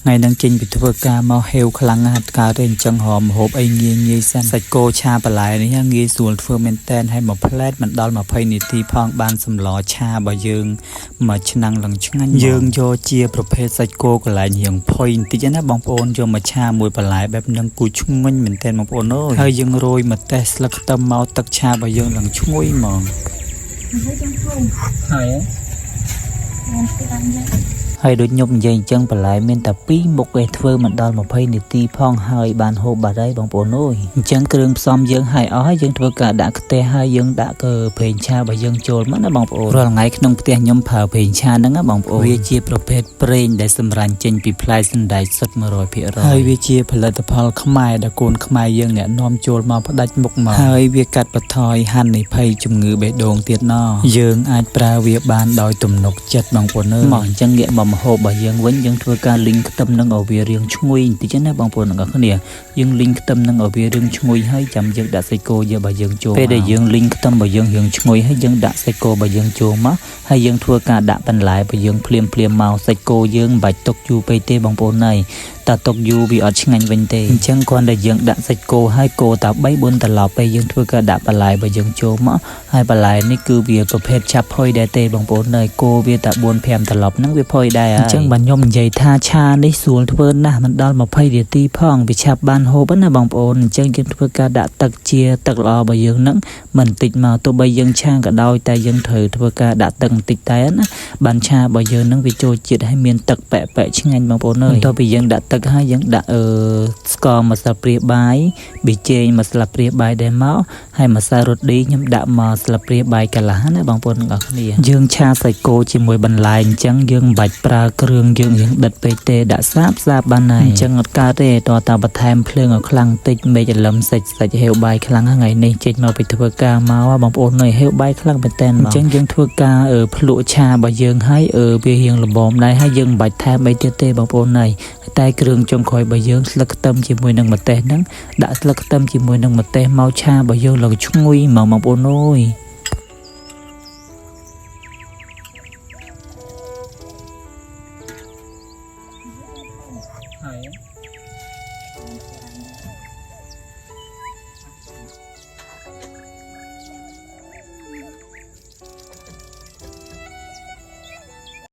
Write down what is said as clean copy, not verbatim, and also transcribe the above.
ថ្ងៃហ្នឹងចេញពីធ្វើការមកហេវខ្លាំងណាស់កើតទេអញ្ចឹងរមហូបអីងាយងាយសិនសាច់គោឆាបន្លែនេះងាយស្រួលធ្វើមែនតែនហើយមួយផ្លែតមិនដល់20នាទីផងបានសម្លឆារបស់យើងមួយឆ្នាំងឡើងឆ្ងាញ់យើងយកជាប្រភេទសាច់គោកន្លែងរៀងផុយបន្តិចណាបងប្អូនយកមកឆាមួយបន្លែបែបហ្នឹងគូឆ្ងាញ់មែនតែនបងប្អូនអើយហើយយើងរោយម្ទេសស្លឹកខ្ទឹមមកទឹកឆារបស់យើងឡើងឈ្ងុយហ្មង ហើយចង់ហូប ហើយ ខ្ញុំស្ដាប់យ៉ាង ហើយដូចខ្ញុំនិយាយអញ្ចឹងបន្លែមានតែ2មុខឯងធ្វើមិនដល់20នាទីផងហើយបានហូបបាត់ហើយបងប្អូនអើយអញ្ចឹងគ្រឿងផ្សំយើងហើយអស់ហើយយើងធ្វើការដាក់ខ្ទះហើយយើងដាក់កើប្រេងឆារបស់យើងចូលមកណាបងប្អូនរាល់ថ្ងៃក្នុងផ្ទះខ្ញុំប្រើប្រេងឆាហ្នឹងណាបងប្អូនវាជាប្រភេទប្រេងដែលសម្រាញ់ចេញពីផ្លែសណ្តែកសុទ្ធ100%ហើយវាជាផលិតផលខ្មែរដែលកូនខ្មែរយើងអ្នកនាំចូលមកផ្ដាច់មុខមកហើយវាកាត់បន្ថយហានិភ័យជំងឺបេះដូងទៀតណយើងអាចប្រើវាបានដោយទំនុកចិត្តបងប្អូនអើយមកអញ្ចឹងងាកមកម្ហូបរបស់យើងវិញយើងធ្វើការលីងខ្ទឹមនឹងឲ្យវារៀងឈ្ងុយបន្តិចណាបងប្អូនទាំងអស់គ្នាយើងលីងខ្ទឹមនឹងឲ្យវារៀងឈ្ងុយហើយចាំយើងដាក់សាច់គោយើងរបស់យើងចូលពេលដែលយើងលីងខ្ទឹមរបស់យើងរៀងឈ្ងុយហើយយើងដាក់សាច់គោរបស់យើងចូលមកហើយយើងធ្វើការដាក់បន្លែរបស់យើងភ្លាមភ្លាមមកសាច់គោយើងមិនបាច់ទុកយូរពេកទេបងប្អូនហើយតាទុកយូរវាអត់ឆ្ងាញ់វិញទេអញ្ចឹងគ្រាន់តែយើងដាក់សាច់គោហើយកូរតា3 4ត្រឡប់ពេលយើងធ្វើការដាក់បន្លែរបស់យើងចូលមកហើយបន្លែនេះគឺវាប្រភេទឆាប់ផុយដែរទេបងប្អូនហើយគោវាតា4 5ត្រឡប់ហ្នឹងវាផុយដែរហើយអញ្ចឹងបាទខ្ញុំនិយាយថាឆានេះស្រួលធ្វើណាស់មិនដល់20នាទីផងវាឆាប់បានហូបណាបងប្អូនអញ្ចឹងយើងធ្វើការដាក់ទឹកជាទឹកល្អរបស់យើងហ្នឹងមិនតិចមកទោះបីយើងឆាក៏ដោយតែយើងត្រូវធ្វើការដាក់ទឹកបន្តិចតែណាបានឆារបស់យើងហ្នឹងវាចូលជាតិឲ្យមានទឹកប៉ែកប៉ែកឆ្ងាញ់បងប្អូនអើយបន្ទាប់ពីយើងដាក់ទឹកហើយយើងដាក់អឺស្ករមួយស្លាបព្រាបាយប៊ីចេងមួយស្លាបព្រាបាយដែរមកហើយម្សៅរ៉ូឌីខ្ញុំដាក់មកស្លាបព្រាបាយកន្លះណាបងប្អូនទាំងអស់គ្នាយើងឆាសាច់គោជាមួយបន្លែអញ្ចឹងយើងមិនបាច់ប្រើគ្រឿងយើងយើងដិតពេកទេដាក់សាបសាបបានហើយអញ្ចឹងអត់កើតទេតើតាបន្ថែមភ្លើងឲ្យខ្លាំងតិចមេឃរលឹមសាច់សាច់ហេវបាយខ្លាំងថ្ងៃនេះចេញមកពីធ្វើការមកបងប្អូនអើយហេវបាយខ្លាំងមែនតើអញ្ចឹងយើងធ្វើការភ្លក់ឆារបស់យើងហើយវារៀងល្មមដែរហើយយើងមិនបាច់ថែមអីទៀតទេបងប្អូនអើយតែគ្រឿងចុងក្រោយរបស់យើងស្លឹកខ្ទឹមជាមួយនឹងម្ទេសហ្នឹងដាក់ស្លឹកខ្ទឹមជាមួយនឹងម្ទេសមកឆារបស់យើងឡើងឈ្ងុយហ្មងបងប្អូនអើយ។